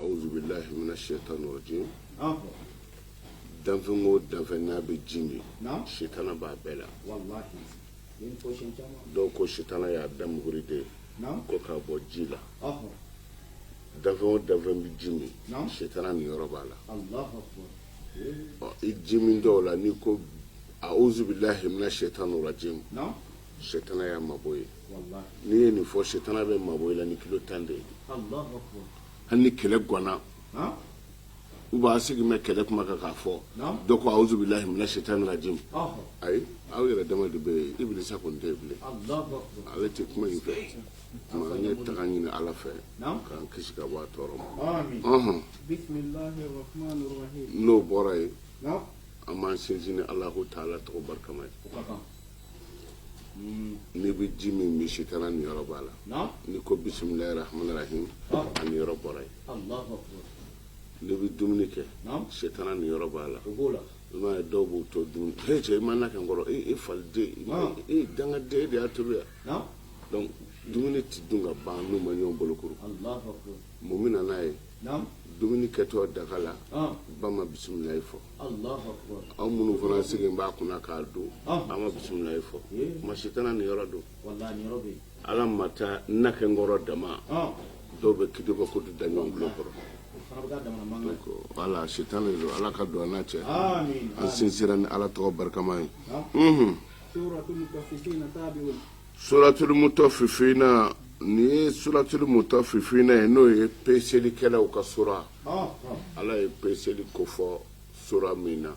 A'udhu billahi minash shaitani rajim. Danfɛn o danfɛn n'a bɛ ji min, sitana b'a bɛɛ la. Dɔw ko sitana y'a da muguri de ye ko k'a bɔ ji la. Danfɛn o danfɛn bɛ ji min, sitana niyɔrɔ b'a la. Ɔ, i ji min dɔw la, n'i ko a'udhu billahi minash shaitani rajim, sitana y'a mabɔ ye. N'i ye nin fɔ, sitana bɛ mabɔ i la ni kilo 10 de ye. Hali ni kɛlɛ ganna, u b'a sigi mɛn kɛlɛ kuma kan k'a fɔ dɔ ko a'udhu billahi minash shaitani rajim, ayi, aw yɛrɛ dama de bɛ yen, ibilisa kɔni tɛ yen bilen, ale tɛ kuma in fɛ. Tuma an ye taga ɲini Ala fɛ k'an kisi ka bɔ a tɔɔrɔ ma. N'o bɔra yen, an b'an sinsin ni Alahu taala tɔgɔ barikama ye. N'i bɛ ji min min, sitana niyɔrɔ b'a la. N'i ko bisimilahi rahmani rahim, a niyɔrɔ bɔra yen. N'i bɛ dumuni kɛ, sitana niyɔrɔ b'a la. I m'a ye, dɔw b'u to dumuni, he cɛ, i ma na kɛ n kɔrɔ, e faliden, e dangaden, e de y'a tobi yan. Donc dumuni tɛ dun ka ban n'u ma ɲɔgɔn bolokuru. Mun bɛ na n'a ye? Dumuni kɛtɔ daga la, ba ma bisimilayi fɔ. Aw minnu fana sigilen b'a kunna k'a dun, an ma bisimilayi fɔ. Ma sitana niyɔrɔ don. Ala ma taa na kɛ n kɔrɔ dama, dɔw bɛ kidi bɔ ko da ɲɔgɔn tulo kɔrɔ. Wala sitana don. Ala ka don an n'a cɛ. An sinsira ni Ala tɔgɔ barikama ye. Suratul mutafifina, nin ye suratul mutafifina ye, n'o ye peselikɛlaw ka sura. Ala ye peseli kofɔ sura min na,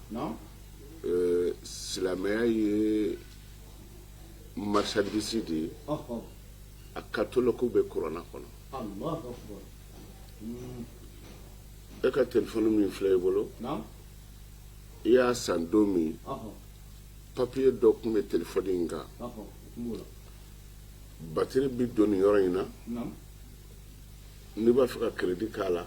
silamɛya ye marchandise de ye, a catalogue bɛ kuranɛ kɔnɔ. E ka telefɔni min filɛ i bolo, i y'a san don min, papiye dɔ tun bɛ telefɔni in kan. Batiri bɛ don nin yɔrɔ in na, n'i b'a fɛ ka crédit k'a la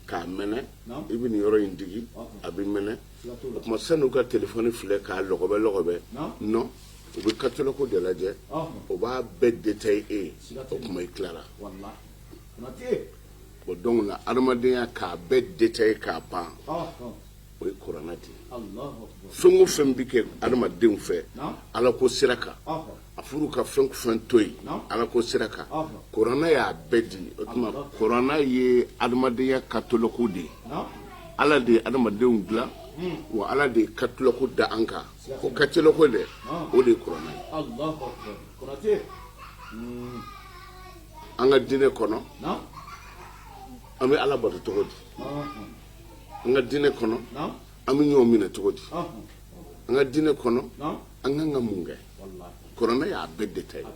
k'a mɛnɛ, i bɛ nin yɔrɔ in digi, a bɛ mɛnɛ. O tuma, sani u ka telefɔni filɛ k'a lɔgɔbɛ lɔgɔbɛ, non, u bɛ catalogue de lajɛ, o b'a bɛɛ détaillé e ye. O tuma, i tilara. Bon, donc la adamadenya k'a bɛɛ détaillé k'a ban, o ye kuranɛ de ye. Fɛn o fɛn bɛ kɛ adamadenw fɛ Ala ko sira kan, a furu ka fɛn o fɛn to yen Ala ko sira kan, kuranɛ y'a bɛɛ di. O tuma, kuranɛ ye adamadenya catalogue de ye. Ala de ye adamadenw dilan, wa Ala de ye catalogue da an kan. O catalogue dɛ, o de ye kuranɛ ye. An ka diinɛ kɔnɔ, an bɛ Ala bato cogo di? An ka diinɛ kɔnɔ, an bɛ ɲɔgɔn minɛ cogo di? An ka diinɛ kɔnɔ, an kan ka mun kɛ? Kuranɛ y'a bɛɛ détaillé.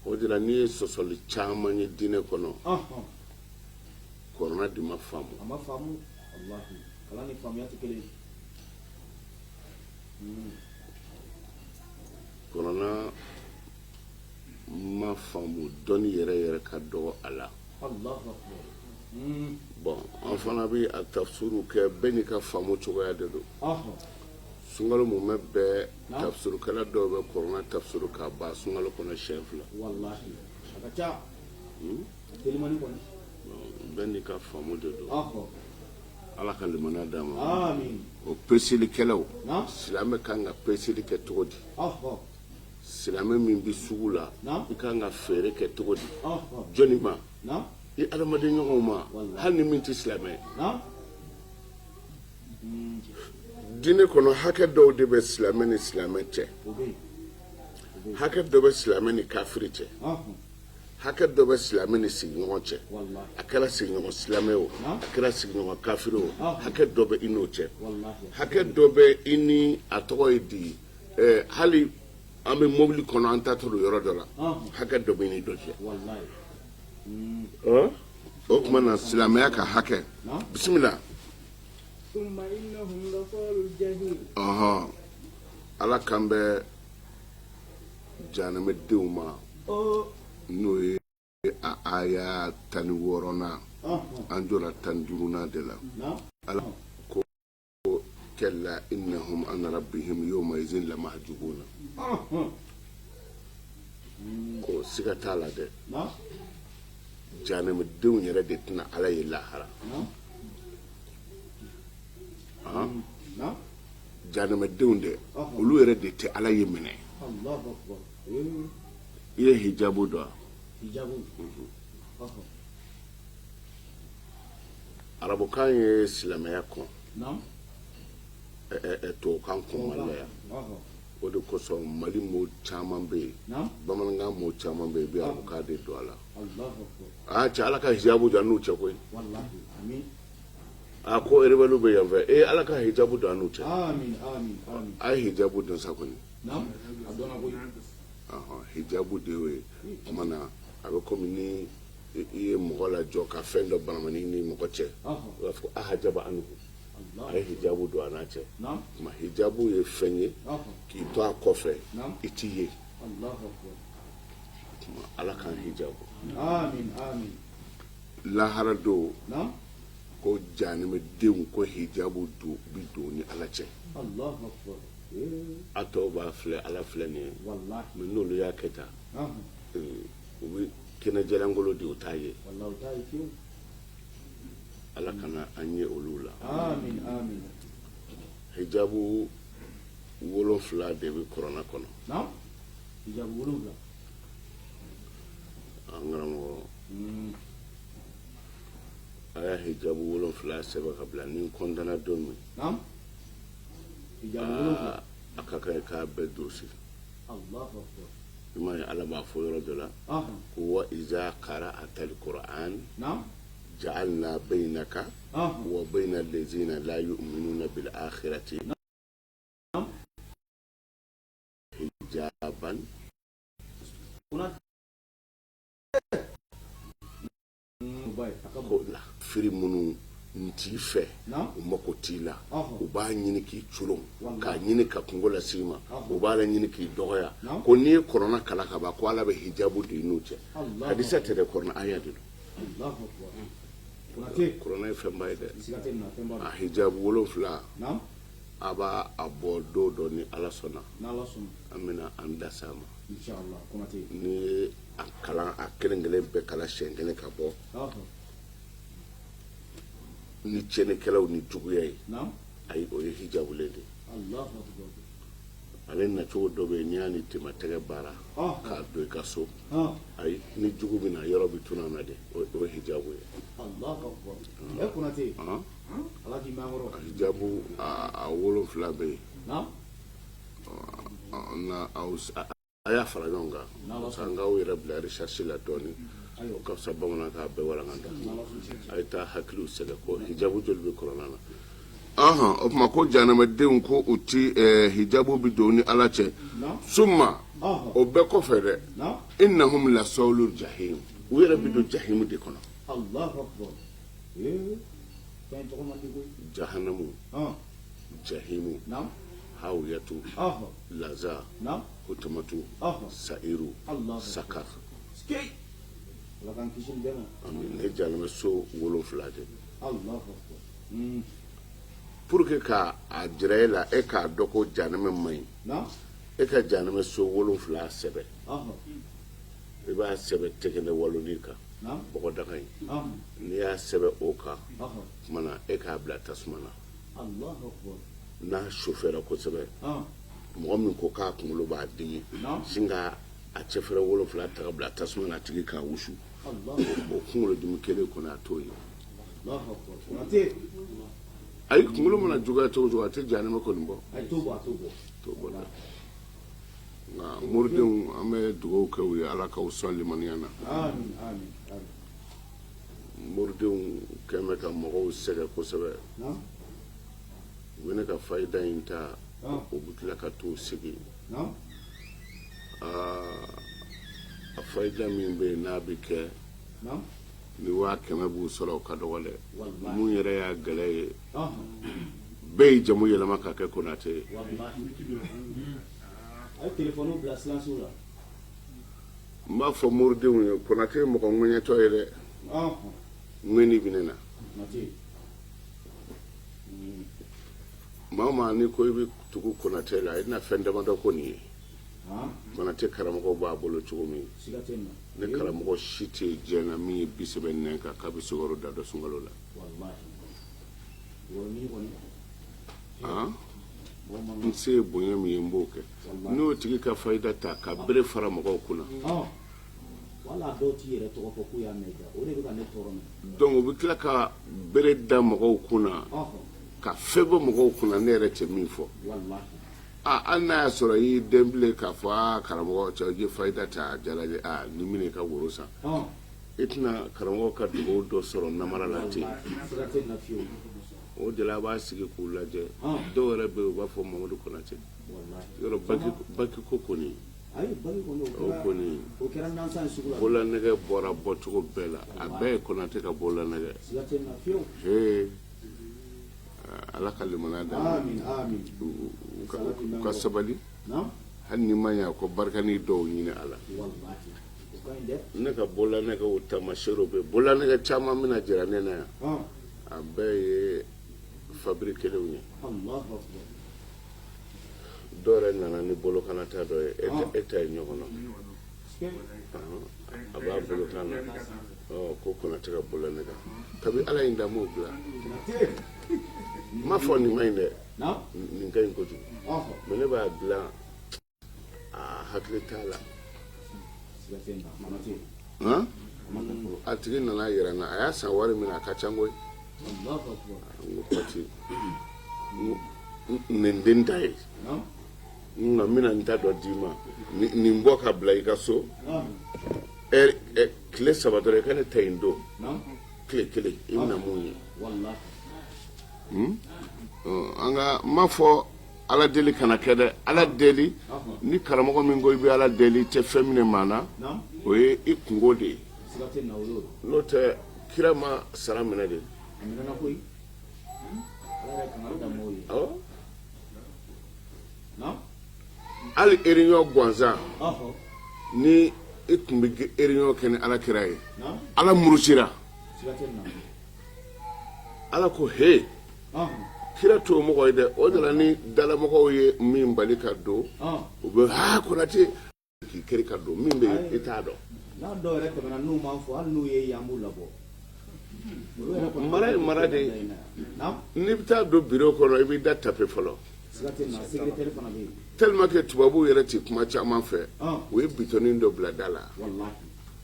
O de la, n'i ye sɔsɔli caman ye diinɛ kɔnɔ, kuranɛ de ma faamu. A ma faamu, walahi, kalan ni faamuya tɛ kelen ye. Kuranɛ ma faamu, dɔnni yɛrɛ yɛrɛ ka dɔgɔ a la. Bon, an fana bɛ a tafsiru kɛ, bɛɛ n'i ka faamu cogoya de don. Sunkalo mumɛ bɛɛ, tafsirukɛla dɔw bɛ kuranɛ tafsiru k'a ban sunkalo kɔnɔ siɲɛ 2. Walahi, a ka ca. Telimani kɔni. Bɛɛ n'i ka faamu de don. Ala ka limaniya d'an ma. O peselikɛlaw, silamɛ kan ka peseli kɛ cogo di? Silamɛ min bɛ sugu la, i kan ka feere kɛ cogo di? Jɔnni ma? I adamaden ɲɔgɔnw ma, hali ni min tɛ silamɛ ye. Diinɛ kɔnɔ, hakɛ dɔw de bɛ silamɛ ni silamɛ cɛ, hakɛ dɔ bɛ silamɛ ni kafiri cɛ, hakɛ dɔ bɛ silamɛ ni sigiɲɔgɔn cɛ. A kɛra sigiɲɔgɔn silamɛ o, a kɛra sigiɲɔgɔn kafiri o, hakɛ dɔ bɛ i n'o cɛ. Hakɛ dɔ bɛ i ni, a tɔgɔ ye di, hali an bɛ mobili kɔnɔ, an taatɔ don yɔrɔ dɔ la, hakɛ dɔ bɛ i ni dɔ cɛ. O tuma na, silamɛya ka hakɛ. Bisimila. Ɔhɔn, Ala kan bɛ jahanamadenw ma, n'o ye a aya 16nan, an jɔra 15nan de la. Ala ko: kalla innahum an rabbihim yawma izin lamahjubuna. Ko siga t'a la dɛ. Janɛmɛdenw yɛrɛ de tɛna Ala ye lahara. Janɛmɛdenw dɛ, olu yɛrɛ de tɛ Ala ye minɛ. I ye hijabu dɔn wa? Arabukan ye silamɛya kɔn, tubabukan kɔn Mali la yan. O de kosɔn Mali mot caman bɛ yen, bamanankan mot caman bɛ yen, i bɛ arabukan de don a la. Aa cɛ, Ala ka hijabu don an n'u cɛ koyi. A ko rebelle bɛ yan fɛ, ee Ala ka hijabu don an n'u cɛ. A ye hijabu dɔn sa kɔni. Hijabu de y'o ye. O tuma na a bɛ komi ni i ye mɔgɔ lajɔ ka fɛn dɔ banamani ni mɔgɔ cɛ, u b'a fɔ a hajaba anhu, a ye hijabu don a n'a cɛ. Tuma hijabu ye fɛn ye k'i to a kɔfɛ, i t'i ye. Tuma Ala k'an hijabu. Lahara don ko janɛmɛdenw ko hijabu bi don ni Ala cɛ. A tɔw b'a filɛ, Ala filɛ nin ye, mais n'olu y'a kɛ tan, u bɛ kɛnɛjɛlankolo de, u t'a ye. Ala kana an ye olu la. Hijabu 7 de bɛ kuranɛ kɔnɔ. An karamɔgɔ, a y'a hijabu 7 sɛbɛn ka bila. Ni n kɔntana don min, a ka kan k'a bɛɛ durusi. I m'a ye, Ala b'a fɔ yɔrɔ dɔ la ko wa iza qara'ata al-Qur'an ja'alna baynaka wa bayna allazina la yu'minuna bil akhirati hijaban. Ko la firi minnu n t'i fɛ, u mako t'i la, u b'a ɲini k'i coron, k'a ɲini ka kunko lase i ma, u b'a la ɲini k'i dɔgɔya, ko n'i ye kɔrɔna kalan ka ban, ko Ala bɛ hijabu don i n'u cɛ. Hadisa tɛ dɛ, kɔrɔna aya de don. Kɔrɔna ye fɛnba ye dɛ. A hijabu 7, a b'a a bɔ don dɔ ni Ala sɔnna, an bɛna an da s'a ma. Ni ye a kalan, a kelen kelen bɛɛ kalan siɲɛ kelen ka bɔ ni tiɲɛnikɛlaw ni juguya ye, ayi, o ye hijabulen de ye. Ale nacogo dɔ bɛ yen, n'i y'a ni tematɛgɛ baara k'a don i ka so, ayi, ni jugu bɛ na, yɔrɔ bɛ tunun a na de. O ye hijabu ye. Hijabu a 7 bɛ yen. A y'a fara ɲɔgɔn kan, an k'aw yɛrɛ bila recherche la dɔɔnin, o ka fisa bamanankan bɛɛ walankata. A ye taa hakiliw sɛgɛ ko hijabu joli bɛ kɔrɔna na. O tuma ko janɛmɛdenw ko u ti hijabu bɛ don ni Ala cɛ. Summa, o bɛɛ kɔfɛ dɛ, innahum lasɔlu jahim, u yɛrɛ bɛ don jahimu de kɔnɔ. Jahanamu, jahimu, hawiyatu, laza, hutamatu, sa'iru, sakar. Ne janɛmɛ so 7 de pour que k'a jira e la, e k'a dɔn ko janɛmɛ man ɲi. E ka janɛmɛ so 7 sɛbɛn, i b'a sɛbɛn tɛgɛnɛ waloni kan, bɔgɔdaga in. N'i y'a sɛbɛn o kan, tuma na e k'a bila tasuma na. N'a sofɛra kosɛbɛ, mɔgɔ min ko k'a kunkolo b'a dimi, sin ka a cɛfɛrɛ 7 ta ka bila tasuma na, a tigi k'a wusu, o kunkolo dimi kelen kɔnɔ, a t'o ye. Ayi, kunkolo mana juguya cogo cogo, a tɛ janɛmɛ kɔni bɔ, t'o bɔ dɛ. Nka moridenw, an bɛ dugawu kɛ u ye, Ala k'aw sɔn limaniya na. Moridenw kɛn bɛ ka mɔgɔw sɛgɛn kosɛbɛ. U bɛ ne ka fayida in ta, u bɛ tila ka t'u sigi. A fayida min bɛ yen n'a bɛ kɛ ni 100 000 b'u sɔrɔ, o ka dɔgɔ dɛ. Mun yɛrɛ y'a gɛlɛya ye, bɛɛ y'i jamu yɛlɛma ka kɛ Konate ye. N b'a fɔ moridenw ye, Konate ye mɔgɔ ŋɛɲɛtɔ ye dɛ, ŋɛni bɛ ne na. Maa o maa n'i ko i bɛ tugu Konate la, i tɛna fɛn damadɔ ko nin ye. Konate karamɔgɔw b'a bolo cogo min. Ne karamɔgɔ si tɛ yen diɲɛ na min ye bi sɛbɛn nɛn kan k'a bɛ sukaro da dɔn sunkalo la. N se ye bonya min ye n b'o kɛ. N'o tigi ka fayida ta ka bere fara mɔgɔw kunna. Wala dɔw t'i yɛrɛ tɔgɔ fɔ k'u y'a mɛn o de bɛ ka ne tɔɔrɔ. Donc u bɛ tila ka bere da mɔgɔw kunna ka fɛn bɔ mɔgɔw kunna ne yɛrɛ tɛ min fɔ. Aa hali n'a y'a sɔrɔ i y'i den bilen k'a fɔ aa karamɔgɔ cɛ i ye fayida ta a diyara n ye aa nin minɛ i ka woro san i tɛna karamɔgɔ ka dugawu dɔ sɔrɔ namara la ten o de la a b'a sigi k'u lajɛ dɔw yɛrɛ bɛ yen u b'a fɔ Mamadu Konate yɔrɔ baki ko kɔni o kɔni bololanɛgɛ bɔra bɔcogo bɛɛ la a bɛɛ ye Konate ka bololanɛgɛ ee Ala ka limaniya d'an ma u ka sabali hali ni ma ɲɛ ko barikani dɔw ɲini a la ne ka bololanɛgɛw taamasiyɛnw bɛ bololanɛgɛ caman bɛna jira ne na yan a bɛɛ ye fabriquelenw ye dɔw yɛrɛ nana ni bolokanata dɔ ye e ta ye ɲɔgɔn na a b'a bolo kan na ko Konate ka bololanɛgɛ kabi ala ye n da n m'o dilan n m'a fɔ nin man ɲi dɛ nin ka ɲi kojugu mais ne b'a dilan a hakili t'a la a tigi nana yira n na a y'a san wari min na a ka ca koyi n ko pati nin den ta ye nka n bɛna n ta dɔ d'i ma nin bɔ ka bila i ka so tile saba dɔrɔn i ka ne ta in don tile kelen i bɛna mun ye an ka n m'a fɔ ala deli kana kɛ dɛ ala deli ni karamɔgɔ min ko i bɛ ala deli i tɛ fɛn minɛ maa na o ye i kunko de ye n'o tɛ kira ma sara minɛ de hali réunion gansan ni i tun bɛ réunion kɛ ni ala kira ye ala murutira ala ko he kira t'o mɔgɔ ye dɛ o de la ni dalamɔgɔw ye min bali ka don u bɛ ha Konate k'i kiri ka don min bɛ yen i t'a dɔn n'a dɔw yɛrɛ tɛmɛna n'u m'a fɔ hali n'u ye yan b'u labɔ mara ye mara de ye n'i bɛ taa don biro kɔnɔ i b'i da tape fɔlɔ tellement que tubabuw yɛrɛ tɛ kuma caman fɛ u ye bitɔnin dɔ bila da la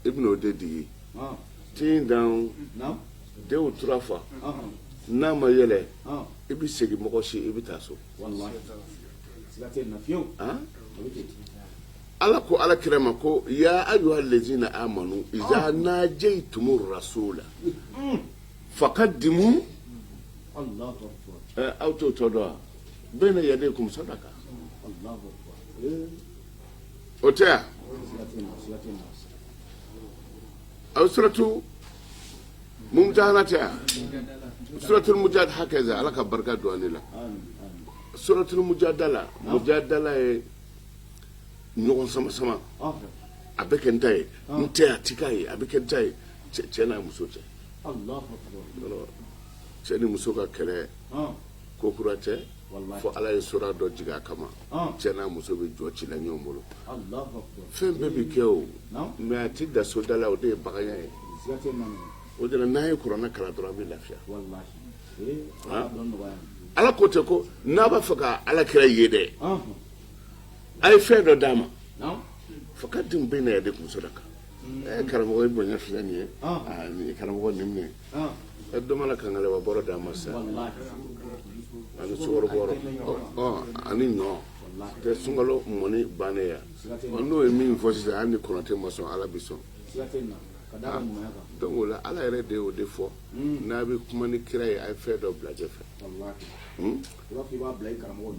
i bɛna o de digi tin dan deux ou trois fois n'a ma yɛlɛ i bɛ segin mɔgɔ si i bɛ taa so ala ko ala kira ma ko ya ayuha lezina amanu iza najaytumu rasula fakadimu aw t'o tɔ dɔn wa bayna yadaykum sadaka o tɛ yan aw suratu mumtahana tɛ yan suratul mujadala hakaza ala ka barika don an la suratul mujadala mujadala ye ɲɔgɔn sama sama a bɛ kɛ n ta ye n tɛ a ti k'a ye a bɛ kɛ n ta ye cɛ n'a muso cɛ cɛ ni muso ka kɛlɛ ko kura tɛ fo ala ye sura dɔ jigin a kama cɛ n'a muso bɛ jɔ ci la ɲɔgɔn bolo fɛn bɛɛ bɛ kɛ o mais a tɛ da soda la o de ye baganya ye o de la n'a ye kuranɛ kalan dɔrɔn a bɛ lafiya ala ko tɛ ko n'a b'a fɛ ka ala kira ye dɛ a ye fɛn dɔ d'a ma fakadimu bayna yadaykum sadaka karamɔgɔ i bonya filɛ nin ye nin karamɔgɔ nin minɛ dɔ mana kangalaba bɔrɔ d'a ma sa ani sukaro bɔrɔ ani ɲɔ tɛ sunkalo mɔni bannen yan n'o ye min fɔ sisan hali ni Konate ma sɔn ala bɛ sɔn donc o la ala yɛrɛ de y'o de fɔ n'a bɛ kuma ni kira ye a ye fɛn dɔ bila ɲɛfɛ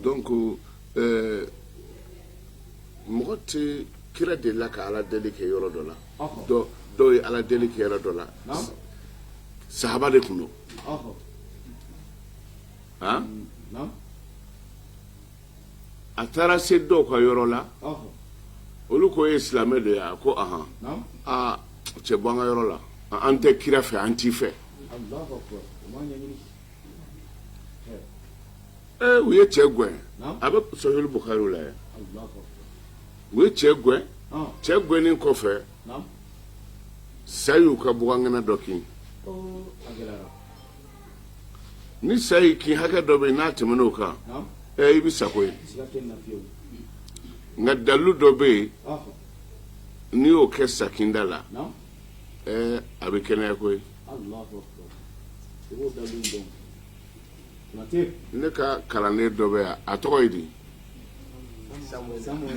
donc mɔgɔ tɛ kira delila ka ala deli kɛ yɔrɔ dɔ la dɔw ye ala deli kɛ yɔrɔ dɔ la sahaba de tun don a taara se dɔw ka yɔrɔ la olu ko e ye silamɛ de ye a ko ahan aa cɛ bɔ an ka yɔrɔ la an tɛ kira fɛ an t'i fɛ u ye cɛ gɛn a bɛ sahihul Bukhari la yan u ye cɛ gɛn cɛ gɛnnen kɔfɛ Sa y'u ka bugangɛnna dɔ kin. Ni sa y'i kin, hakɛ dɔ bɛ yen, n'a tɛmɛn'o kan, i bɛ sa koyi. Nka dalilu dɔ bɛ yen, n'i y'o kɛ sakinda la, a bɛ kɛnɛya koyi. Ne ka kalanden dɔ bɛ yan, a tɔgɔ ye di?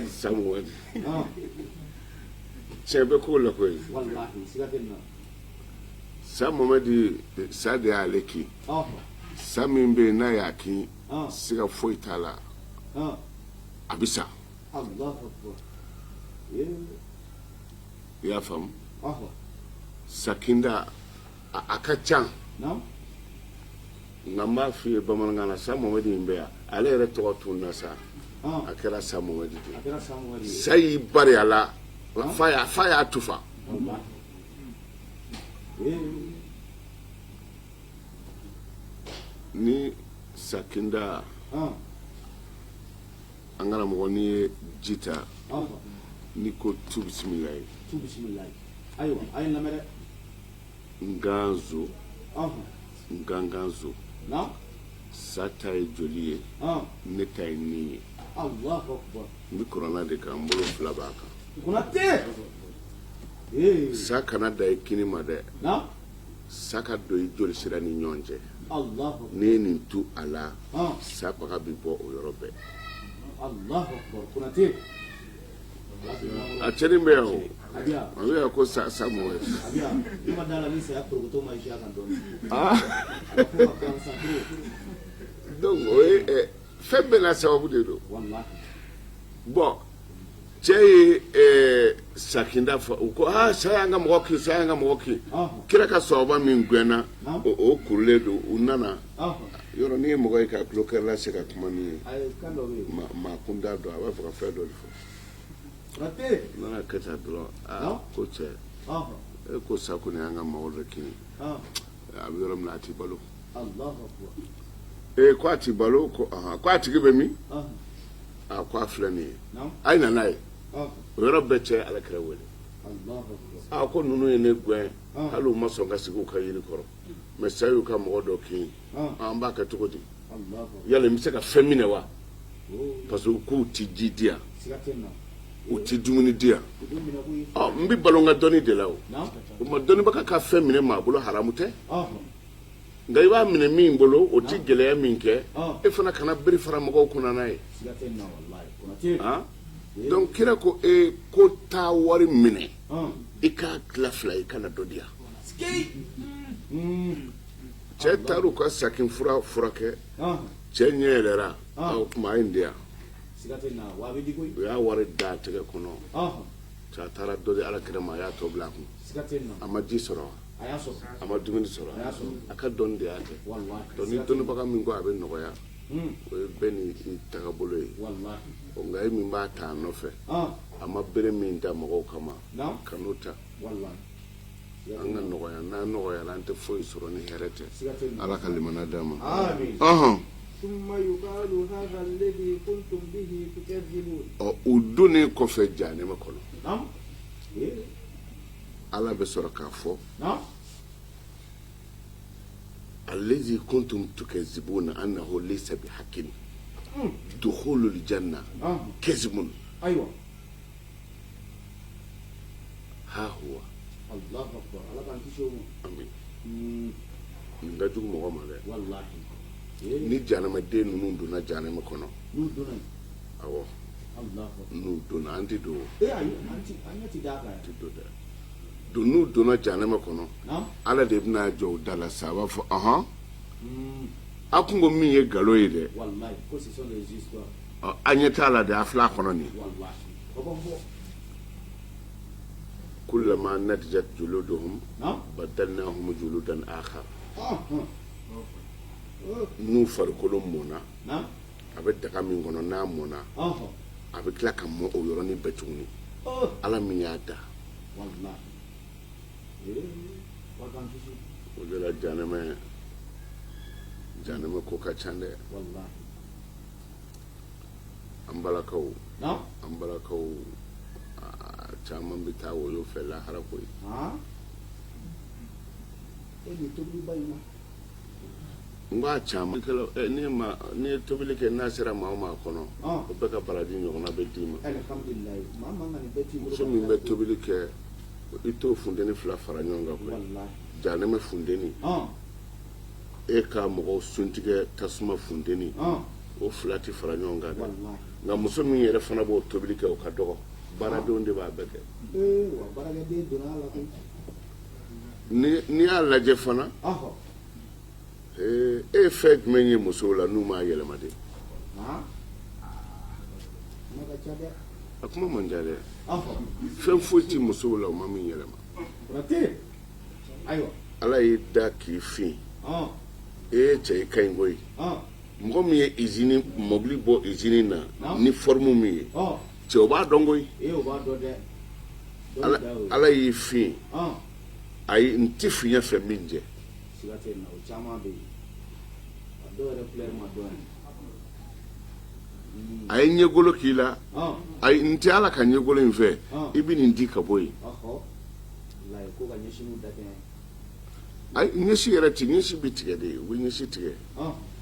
Samuel. Cɛ bɛ ko la koyi. Sa Mohamɛdi, sa de y'ale kin. Sa min bɛ yen n'a y'a kin, siga foyi t'a la, a bɛ sa. I y'a faamu? Sakinda a ka ca, nka n b'a f'i ye bamanankan na, sa Mohamɛdi in bɛ yan, ale yɛrɛ tɔgɔ tununna sa, a kɛra sa Mohamɛdi de ye. Sa y'i bari a la f'a y'a tufa. Ni sakinda, an karamɔgɔ, n'i ye ji ta, n'i ko tu bisimilayi, tu bisimilayi, ayiwa, a ye n lamɛn dɛ. Nganzo, nganganzo, sa ta ye joli ye, ne ta ye ni ye. Allahu akbar. N bɛ kuranɛ de kan, n bolo fila b'a kan. Konate. Sa kana da i kini ma dɛ, sa ka don i joli sira ni ɲɔgɔn cɛ. Allahu. N'i ye nin tu a la, sa baga bɛ bɔ o yɔrɔ bɛɛ. Allahu akbar, Konate. A cɛnin bɛ yan o, a bɛ yan ko sa sa mɔgɔ ye. A bɛ yan, ne ma da la ni saya porokoto ma si a kan dɔɔnin. Donc o ye fɛn bɛɛ n'a sababu de don. Walahi. Bon, cɛ ye sakinda fɔ, u ko aa, sa y'an ka mɔgɔ kin, sa y'an ka mɔgɔ kin. Kira ka sɔhaba min gɛnna, o kurulen don, u nana yɔrɔ. N'i ye mɔgɔ ye ka tulo kɛrɛ se ka kuma min ye, maa kun t'a dɔn, a b'a fɛ ka fɛn dɔ de fɔ. U nana kɛ tan dɔrɔn, aa, ko cɛ, e ko sa kɔni y'an ka mɔgɔ dɔ kin, a bɛ yɔrɔ min na, a ti balo. Ee, ko a ti balo? Ko ahan. Ko a tigi bɛ min? A ko a filɛ nin ye, a ye na n'a ye. O yɔrɔ bɛɛ, cɛ ala kira wele. A ko ninnu ye ne gɛn, hali u ma sɔn ka sigi u ka yiri kɔrɔ, mais sa y'u ka mɔgɔ dɔ kin, an b'a kɛ cogo di? Yali n bɛ se ka fɛn minɛ wa? Parce que u k'u ti ji di yan, u ti dumuni di yan. Ɔ, n bɛ balo n ka dɔnni de la. O o ma, dɔnnibaga ka fɛn minɛ maa bolo, haramu tɛ. Nka i b'a minɛ min bolo, o ti gɛlɛya min kɛ, e fana kana bere fara mɔgɔw kunna n'a ye. Donc kira ko e ko taa wari minɛ, i k'a tila fila, i kana dɔ di yan. Cɛ taar'u ka sakin fura furakɛ, cɛ ɲɛ yɛlɛra. O tuma a ye nin di yan. U y'a wari da a tɛgɛ kɔnɔ. Cɛ taara dɔ di ala kira ma, a y'a tɔ bila a kun. A ma ji sɔrɔ wa? A ma dumuni sɔrɔ? A ka dɔnni de y'a kɛ. Donc ni dɔnnibaga min ko a bɛ nɔgɔya, o ye bɛɛ ni i tagabolo ye. Nka e min b'a ta a nɔfɛ, a ma bere min da mɔgɔw kama, ka n'o ta. An ka nɔgɔya, n'an nɔgɔyara, an tɛ foyi sɔrɔ ni hɛrɛ tɛ. Ala ka limaniya d'an ma. Ɔhɔn. Ɔ, u donnen kɔfɛ jahanɛmɛ kɔnɔ, ala bɛ sɔrɔ k'a fɔ: allazi kuntum tukazibuna annahu laysa bihaqqin dukhulul janna kazibun. Ayiwa. Ha huwa. Allahu akbar, ala k'an kisi o ma. Amin. Nin ka jugu mɔgɔ ma dɛ. Wallahi. Ni jahanamaden ninnu donna jahanama kɔnɔ, n'u donna, awɔ, Allahu akbar. N'u donna, an tɛ don. Ee ayi, an ti, an ɲɛ ti d'a kan. Tɛ don dɛ. Don, n'u donna jahanama kɔnɔ, ala de bɛna jɔ u da la sa, a b'a fɔ: ɔhɔn, a kun ko min ye nkalon ye dɛ. Wallahi, ko ce sont des histoires. Ɔ, an ɲɛ t'a la dɛ, a filɛ a kɔnɔ nin ye. Wallahi, o b'a fɔ. Kullama nadijat juluduhum badalnahum juludan akhar. N'u farikolo mɔna, a bɛ daga min kɔnɔ, n'a mɔna, a bɛ tila ka mɔ o yɔrɔnin bɛɛ tuguni, ala min y'a da. Wallahi, ala k'an kisi. O de la jahanama, jahanama ko ka ca dɛ. Wallahi. An balakaw, an balakaw, caman bɛ taa woyo fɛ lahara koyi. E nin tobiliba in na. N k'a caman ni ma n'i ye tobili kɛ n'a sera maa o maa kɔnɔ o bɛɛ ka baraji ɲɔgɔnna bɛ d'i ma. Alihamdulilayi maa man ka nin bɛɛ t'i bolo. Muso min bɛ tobili kɛ i t'o funteni fila fara ɲɔgɔn kan koyi. Jahanama funteni e ka mɔgɔw suntigɛ tasuma funteni o fila tɛ fara ɲɔgɔn kan dɛ. Nka muso min yɛrɛ fana b'o tobili kɛ o ka dɔgɔ, baaradenw de b'a bɛɛ kɛ. Wa baarakɛden donna a la koyi. N'i y'a lajɛ fana e ye fɛn jumɛn ye musow la n'u m'a yɛlɛma de? A kuma man ca dɛ. Fɛn foyi tɛ musow la u ma min yɛlɛma. Ala y'i da k'i fin, e cɛ i ka ɲi koyi. Mɔgɔ min ye usine mobili bɔ usine na ni forme min ye, cɛ o b'a dɔn koyi. Ala y'i fin, ayi n tɛ finya fɛ min jɛ. Siga tɛ nin na, o caman bɛ yen. A dɔw yɛrɛ couleur ma dɔn yɛrɛ. A ye ɲɛgolo k'i la, ayi n tɛ ala ka ɲɛgolo in fɛ, i bɛ nin di ka bɔ yen. Walayi ko ka ɲɛsiniw dakɛɲɛ. Ayi ɲɛsi yɛrɛ ti, ɲɛsi bɛ tigɛ de, u bɛ ɲɛsi tigɛ.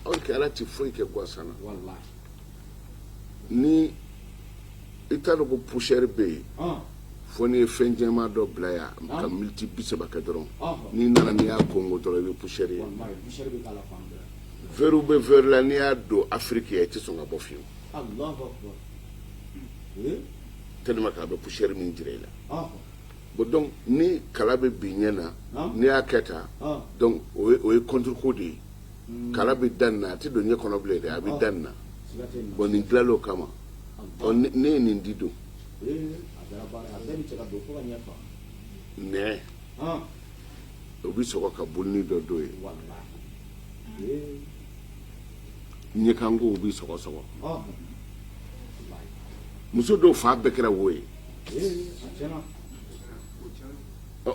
Or que ala tɛ foyi kɛ gansan na. Walayi. Ni i t'a dɔn ko poussière bɛ yen. Fo n'i ye fɛn jɛman dɔ bila yan ka miniti 30 kɛ dɔrɔn, n'i nana n'i y'a konko dɔrɔn i bɛ poussière ye. Verre bɛ verre la n'i y'a don Afiriki yan i tɛ sɔn ka bɔ fiyewu. Tellement que a bɛ poussière min jira i la. Bon donc ni kala bɛ bin ɲɛ na, n'i y'a kɛ tan, donc o ye contre ko de ye. Kala bɛ da nin na, a tɛ don ɲɛ kɔnɔ bilen dɛ, a bɛ da nin na. Bon nin dilanna o kama. Ɔ ne ye nin di don. Nɛ o bɛ sɔgɔ ka buluni dɔ don yen, ɲɛkanko bɛ sɔgɔ sɔgɔ. Muso dɔw fa bɛɛ kɛra wo ye.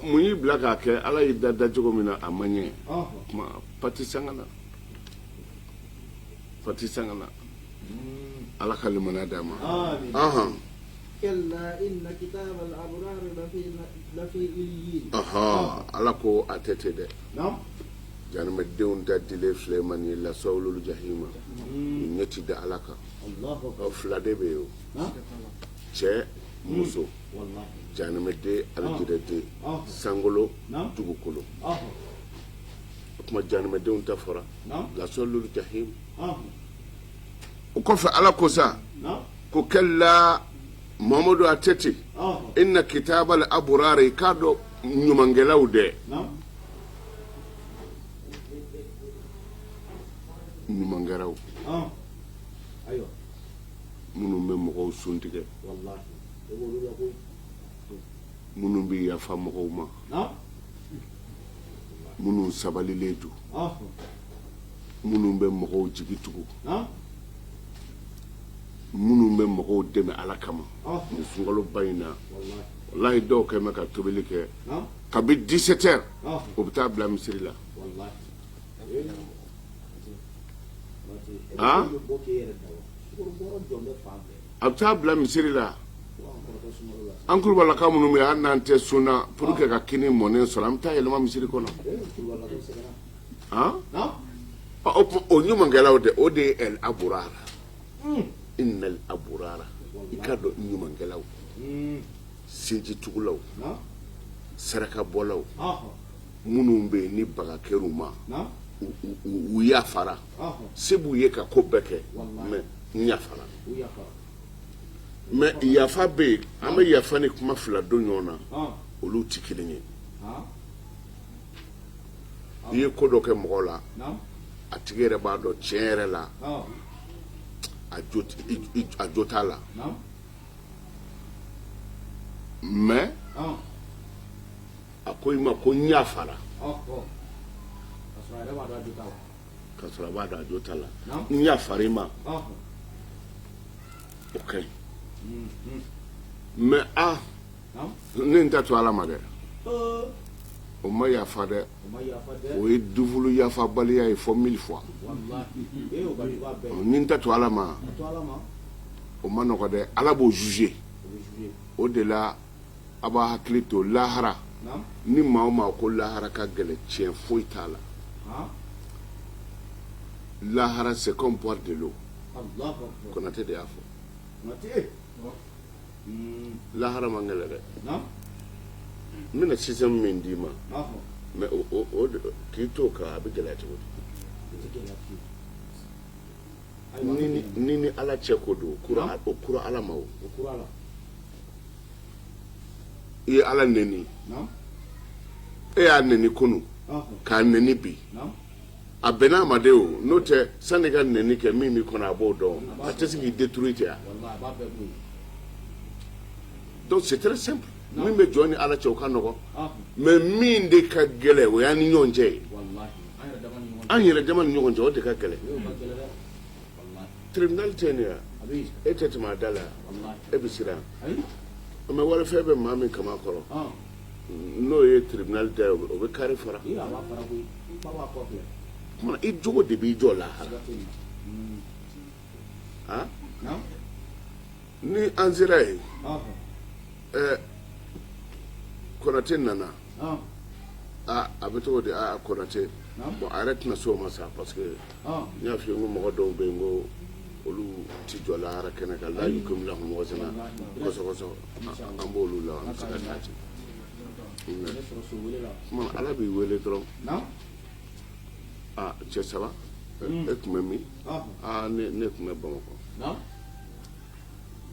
Mun y'i bila k'a kɛ? Ala y'i da dacogo min na a ma ɲɛ. Kuma pati sangana, pati sangana. Ala ka limaniya d'an ma. Ala ko a tɛ ten dɛ. Jahanamadenw ta dilen filɛ ma nin ye lasawulul jahima, u ɲɛ ti da Ala kan. Ɔ fila de bɛ yen o, cɛ muso, jahanamaden alijinɛden, sankolo dugukolo. O tuma jahanamadenw ta fɔra lasawulul jahima. O kɔfɛ Ala ko sa ko kalla Mamadu a tɛ ten, inna kitabal aburari, i k'a dɔn ɲumankɛlaw dɛ, ɲumankɛlaw minnu bɛ mɔgɔw sun tigɛ, minnu bɛ yafa mɔgɔw ma, minnu sabalilen don, minnu bɛ mɔgɔw jigi tugu, minnu bɛ mɔgɔw dɛmɛ Ala kama. Nin sunkaloba in na, walahi dɔw kɛ bɛ ka tobili kɛ kabi 17 heures, o bɛ taa bila misiri la. A bɛ taa bila misiri la. An kulubalaka minnu bɛ hali n'an tɛ sun na, pour que ka kini mɔnen sɔrɔ, an bɛ taa yɛlɛma misiri kɔnɔ. O ɲumankɛlaw dɛ, o de ye el aburara, innal aburara, i k'a dɔn ɲumankɛlaw, sinjitugulaw, sarakabɔlaw, minnu bɛ yen ni baga kɛr'u ma, u yafara, se b'u ye ka ko bɛɛ kɛ, mais n yafara. Mais yafa bɛ yen, an bɛ yafa ni kuma fila don ɲɔgɔn na, olu tɛ kelen ye. I ye ko dɔ kɛ mɔgɔ la, a tigi yɛrɛ b'a dɔn tiɲɛ yɛrɛ la a jo t'a la, mais a ko i ma ko n yafara, k'a sɔrɔ a b'a dɔn a jo t'a la. N yafara i ma, o ka ɲi. Mais a ne n ta to Ala ma dɛ, o ma yafa dɛ, o ye dufulu yafabaliya ye fɔ mille fois. Ni n ta to Ala ma, o ma nɔgɔ dɛ, Ala b'o juger. O de la a b'a hakili to lahara. Ni maa o maa ko lahara ka gɛlɛn, tiɲɛ foyi t'a la. Lahara, c'est comme boire de l'eau. Konate de y'a fɔ. Lahara man gɛlɛn dɛ. N bɛna système min d'i ma, mais k'i t'o kan, a bɛ gɛlɛya cogo di? Ni ni Ala cɛ ko don, o kura Ala ma. O i ye Ala neni, e y'a neni kunun, k'a neni bi, a bɛn'a ma de. O n'o tɛ, sani ka neni kɛ, min b'i kɔnɔ, a b'o dɔn, a tɛ se k'i détruire ten. Donc c'est très simple. Min bɛ jɔn ni Ala cɛ, o ka nɔgɔ, mais min de ka gɛlɛn, o y'an ni ɲɔgɔn cɛ ye, an yɛrɛ dama ni ɲɔgɔn cɛ, o de ka gɛlɛn. Tribunal tɛ nin ya, e tɛ tɛmɛ a da la, e bɛ siran. Mais walifɛn bɛ maa min kama kɔrɔ, n'o ye tribunal da ye, o bɛ kari fara. Kuma i jogo de b'i jɔ lahara. Ah, ni an sera yen, Konate nana, aa, a bɛ cogo di? Aa, Konate, bon, a yɛrɛ tɛna se o ma sa, parce que n y'a f'i ye, n ko mɔgɔ dɔw bɛ yen, ko olu ti jɔ lahara kɛnɛ kan, la yukim lahum wazna kɔsɔ kɔsɔ, an b'olu la, an bɛ se ka taa ten. Kuma Ala b'i wele dɔrɔn: aa, cɛ saba, e tun bɛ min? Aa, ne tun bɛ Bamakɔ.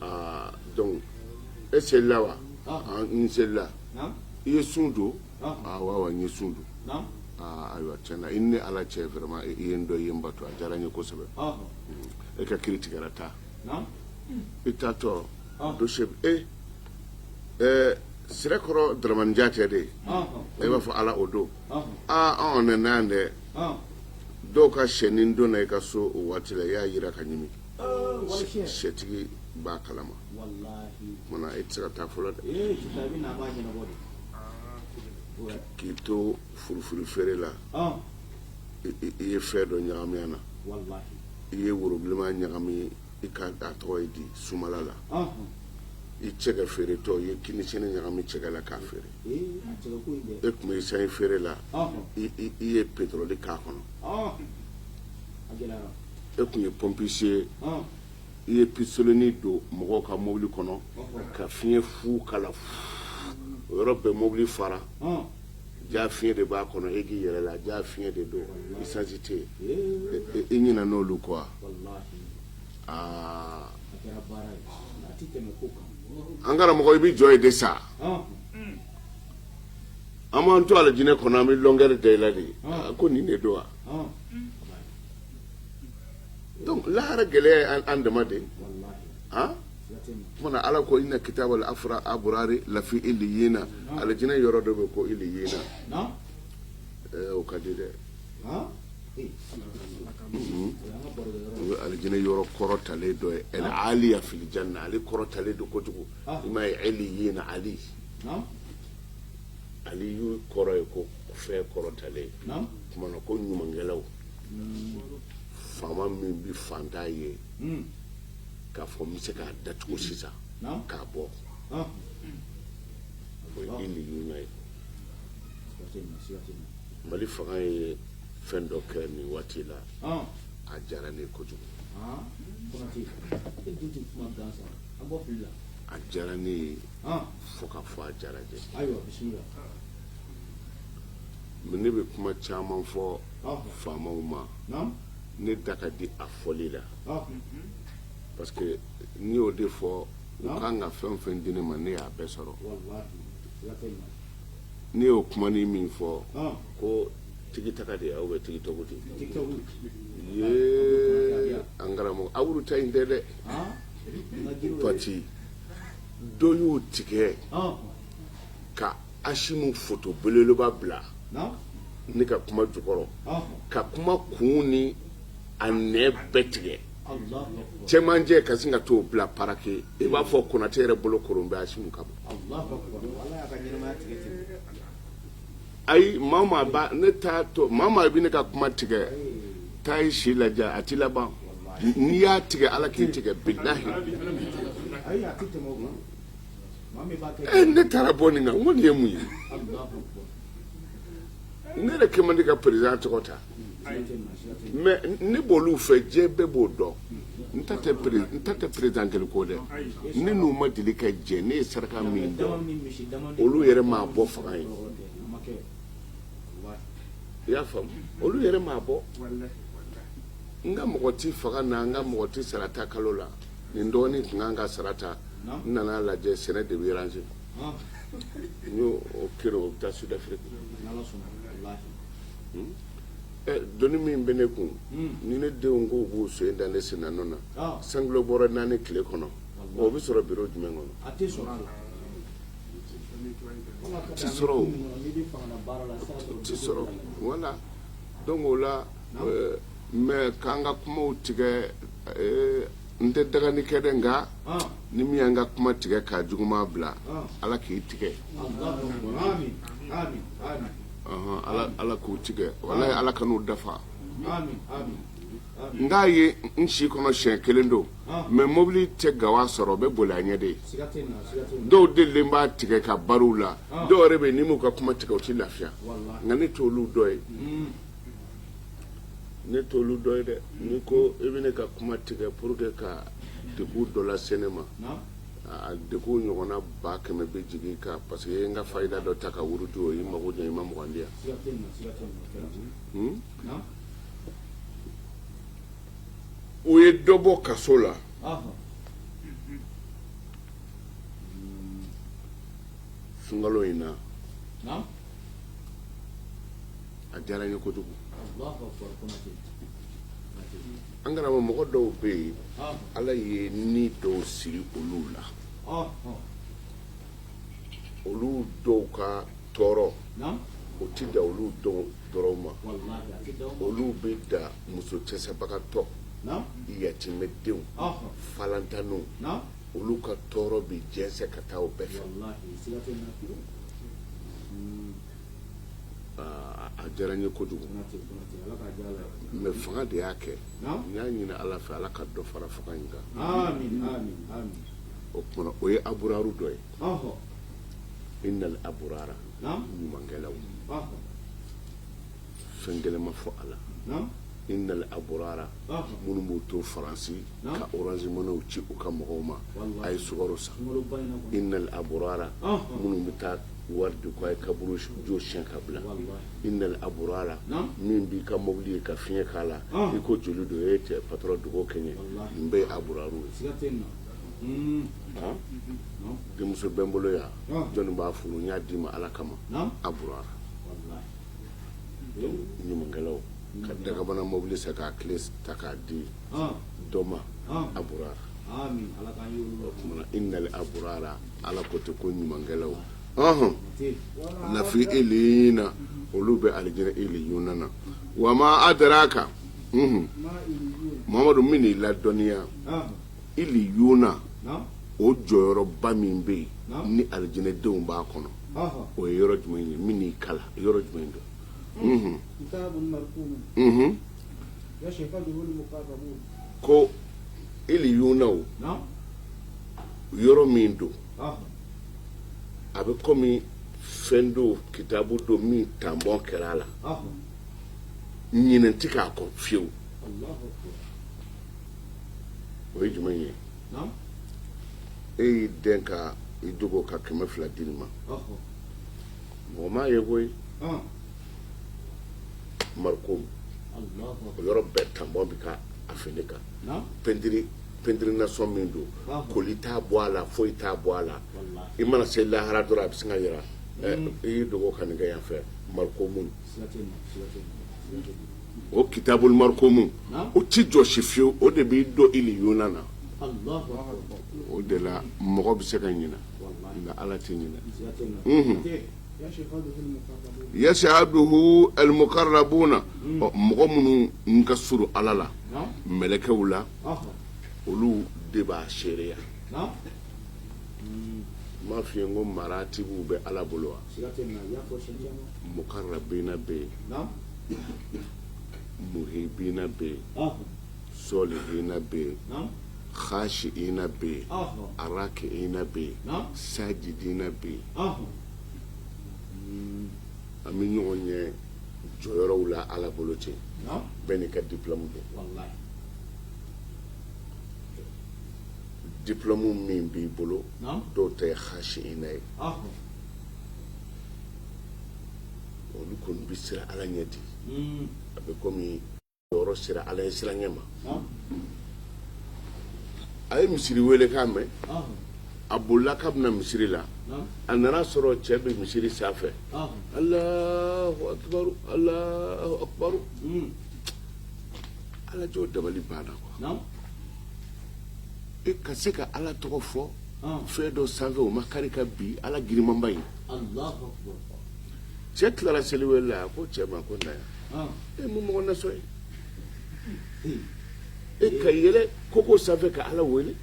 Aa, donc e selila wa? N selila. I ye sun don? Aa, wa n ye sun don. Aa, ayiwa, tiɲɛ na, i ni Ala cɛ, vraiment, i ye n dɔn, i ye n bato, a diyara n ye kosɛbɛ. E ka kiiri tigɛra, taa. I taatɔ, dossier e ɛɛ Sirakɔrɔ Dramani Jatɛ de ye, e b'a fɔ Ala o don. Aa, anw nana yan dɛ, dɔw ka sɛnin donna i ka so o waati la, i y'a yira ka ɲimi, sɛtigi b'a kalama. Kumana e tɛ se ka taa fɔlɔ dɛ. K'i to furufuru feere la, i ye fɛn dɔ ɲagami a na, i ye worobilenma ɲagami i ka, a tɔgɔ ye di, sumala la, i cɛkɛ feeretɔ, i ye kinisɛnɛ ɲagami cɛkɛ la k'a feere. E tun bɛ sanji feere la, i ye pétrole k'a kɔnɔ. E tun ye pompiste ye, i ye pistolet don mɔgɔw ka mobili kɔnɔ ka fiɲɛ fu kala, o yɔrɔ bɛɛ mobili fara. Ja fiɲɛ de b'a kɔnɔ, e k'i yɛrɛ la, ja fiɲɛ de don, essence tɛ yen. I ɲinɛ n'olu kɔ. Aa, an karamɔgɔ, i bɛ jɔ yen de sa. An b'an to alijinɛ kɔnɔ, an bɛ longueur da i la de ko nin de don wa. Donc lahara gɛlɛya ye an dama de. Ah, kumana Ala ko inna kitabal afra abrari lafi iliyina. Alijinɛ yɔrɔ dɔ bɛ ko iliyina, o ka di dɛ. O ye alijinɛ yɔrɔ kɔrɔtalen dɔ ye, el aliya fil janna, ale kɔrɔtalen don kojugu. I m'a ye, iliyina, ali, aliyu kɔrɔ ye ko fɛn kɔrɔtalen. Kumana ko ɲumankɛlaw, faama min bɛ fantan ye k'a fɔ n bɛ se k'a datugu sisan k'a bɔ, o ye iliyina ye. Mali fanga ye fɛn dɔ kɛ nin waati la, a diyara ne ye kojugu. A diyara ne ye fo ka fɔ a diyara jɛ. Ne bɛ kuma caman fɔ faamaw ma, ne da ka di a fɔli la, parce que n'i y'o de fɔ, u kan ka fɛn o fɛn di ne ma, ne y'a bɛɛ sɔrɔ. Ne y'o kumanin min fɔ ko tigitaka de aw bɛ tigitɔku de ye, an karamɔgɔ, awuru ta in tɛ dɛ. Pati dɔ y'o tigɛ ka Asimu foto belebeleba bila ne ka kuma jukɔrɔ, ka kuma kun ni a nɛ bɛɛ tigɛ cɛmancɛ, ka sin ka t'o bila parake. I b'a fɔ Konatɛ yɛrɛ bolo koron bɛ Asimu kama. Ayi, maa maa ba ne t'a to, maa maa bɛ ne ka kuma tigɛ, taa i si lajɛ, a ti laban. N'i y'a tigɛ, Ala k'i tigɛ, bilahi. Ne taara bɔ nin kan, n ko nin ye mun ye? Ne yɛrɛ kɛ man di ka président tɔgɔ ta, mais ne b'olu fɛ, diɲɛ bɛɛ b'o dɔn. N ta tɛ n ta tɛ président kelen ko dɛ. Ne n'u ma deli ka jɛ. Ne ye saraka min dɔn, olu yɛrɛ m'a bɔ fanga ye. I y'a faamu? Olu yɛrɛ m'a bɔ. N ka mɔgɔ ti fanga na, n ka mɔgɔ ti sara ta kalo la. Nin dɔgɔnin tun kan ka sara ta, n nana lajɛ, sɛnɛ de bɛ arranger. N y'o kere, o bɛ taa Sud Afrique. Doni min bɛ ne kun, ni ne denw ko b'u sen da ne senna nɔ na, sankilo bɔrɔ 4 tile kɔnɔ, o bɛ sɔrɔ biro jumɛn kɔnɔ? A tɛ sɔrɔ a la. Tɛ sɔrɔ o, tɛ sɔrɔ. Voilà, donc o la, mais k'an ka kumaw tigɛ, n tɛ dagani kɛ dɛ, nka ni min y'an ka kuma tigɛ k'a juguman bila, Ala k'i tigɛ. Ala k'u tigɛ, walahi Ala kan'u dafa. N k'a ye n si kɔnɔ siɲɛ kelen don, mais mobili tɛ gawa sɔrɔ, o bɛ boli a ɲɛ de. Dɔw delilen b'a tigɛ ka bariw la, dɔw yɛrɛ bɛ yen, n'i m'u ka kuma tigɛ, u tɛ lafiya. Nka ne t'olu dɔ ye, ne t'olu dɔ ye dɛ. N'i ko i bɛ ne ka kuma tigɛ pour que ka degun dɔ lase ne ma, a degun ɲɔgɔnna 100 000 bɛ jigin i kan, parce que i ye n ka fayida dɔ ta ka wuruti, o y'i mago ɲɛ, i ma 20 di yan. O ye dɔ bɔ kaso la sunkalo in na, a diyara n ye kojugu. An karamɔgɔ, mɔgɔ dɔw bɛ yen, Ala ye ni dɔw siri olu la, olu dɔw ka tɔɔrɔ o ti da olu dɔw dɔrɔn ma, olu bɛ da muso cɛsɛbagatɔ, yatimɛdenw, falantanniw, olu ka tɔɔrɔ bɛ jɛnsɛn ka taa o bɛɛ fɛ. A diyara n ye kojugu, mais fanga de y'a kɛ. N y'a ɲini Ala fɛ, Ala ka dɔ fara fanga in kan. O tuma, o ye aburaru dɔ ye. Innal aburara, ɲumankɛlaw, fɛn gɛlɛn ma fɔ a la. Innal aburara, minnu b'u to Faransi ka Orange Moneyw ci u ka mɔgɔw ma, a ye sukaro san. Innal aburara, minnu bɛ taa wari di ko a ye kaburu jo siɲɛ ka bila. Innal aburara, min b'i ka mobili ye ka fiɲɛ k'a la, i ko joli don, e cɛ patron dugawu kɛ n ye. Nin bɛɛ ye aburaru ye. Denmuso bɛ n bolo yan, jɔnni b'a furu? N y'a d'i ma Ala kama. Aburara, ɲumankɛlaw ka dagabana mobili san k'a clé ta k'a di dɔ ma, aburara. O tuma, innal aburara, Ala ko ten ko ɲumankɛlaw lafi iliyina, olu bɛ alijinɛ iliyuna na. Wa ma adraka, Muhamadu, min y'i ladɔnniya iliyuna, o jɔyɔrɔba min bɛ yen ni alijinɛdenw b'a kɔnɔ, o ye yɔrɔ jumɛn ye? Min y'i kala, yɔrɔ jumɛn don? Ko iliyuna o, yɔrɔ min don, a bɛ komi fɛn don, kitabu don min tanbɔn kɛra a la, ɲinɛ tɛ k'a kɔ fiyewu. O ye jumɛn ye? E y'i den ka i dogo ka 200 di nin ma, mɔgɔ m'a ye koyi. Mariko, o yɔrɔ bɛɛ tanbɔn bɛ ka a fini kan, pɛntiri, pɛntiri nasɔn min don, koli t'a bɔ a la, foyi t'a bɔ a la. I mana se lahara dɔrɔn, a bɛ sin ka yira i y'i dogo ka nin kɛ yan fɛ. Marikomu, o kitabul marikomu, o ti jɔsi fiyewu, o de b'i don iliyuna na. O de la mɔgɔ bɛ se ka ɲinɛ, nka Ala tɛ ɲinɛ. Yashaduhu almukarrabuna, mɔgɔ minnu ka surun Ala la, mɛlɛkɛw la, olu de b'a seereya. N m'a f'i ye n ko maratibuw bɛ Ala bolo wa? Mukarrabina bɛ yen, muhibina bɛ yen, sɔlihina bɛ yen. Khashiina bɛ yen, arakiina bɛ yen, sajidina bɛ yen. An bɛ ɲɔgɔn ye jɔyɔrɔw la Ala bolo ten, bɛɛ n'i ka diplôme don. Diplôme min b'i bolo, dɔw ta ye khashiina ye, olu kɔni bɛ siran Ala ɲɛ de. A bɛ komi yɔrɔ sera Ala ɲɛsiranɲɛ ma. A ye misiri wele kan mɛn, a bolila k'a bɛ na misiri la. A nana sɔrɔ cɛ bɛ misiri sanfɛ, Alahu akibaru, Alahu akibaru. Ala jɔ dabali banna quoi. E ka se ka Ala tɔgɔ fɔ fɛn dɔ sanfɛ, o ma kari ka bin, Ala girinmanba in. Cɛ tilara seliwele la, a ko cɛ ma ko na yan, e mun mɔgɔ nasɔn ye e ka yɛlɛ koko sanfɛ ka Ala wele,